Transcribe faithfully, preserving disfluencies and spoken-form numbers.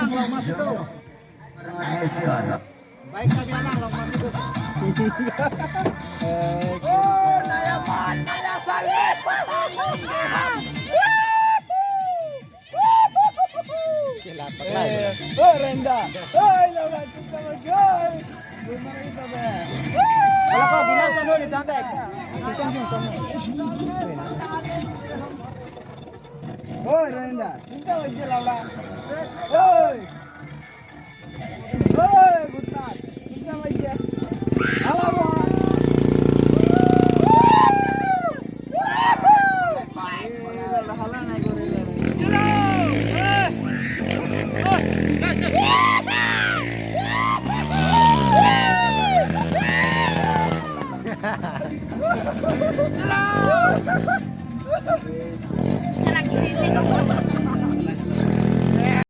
Nice goal. Baik kami anak long masuk. Oh, naya man, naya salib. Kelapak lagi. Oh, Renda. Oh, lawan kita lagi. Belum mana kita be. Kalau kau bilang sana di santai. Bisa jung kamu. Oh, Renda. Kita lagi lawan. Oh. Hei, buta. Buta lagi. Halo, Bro.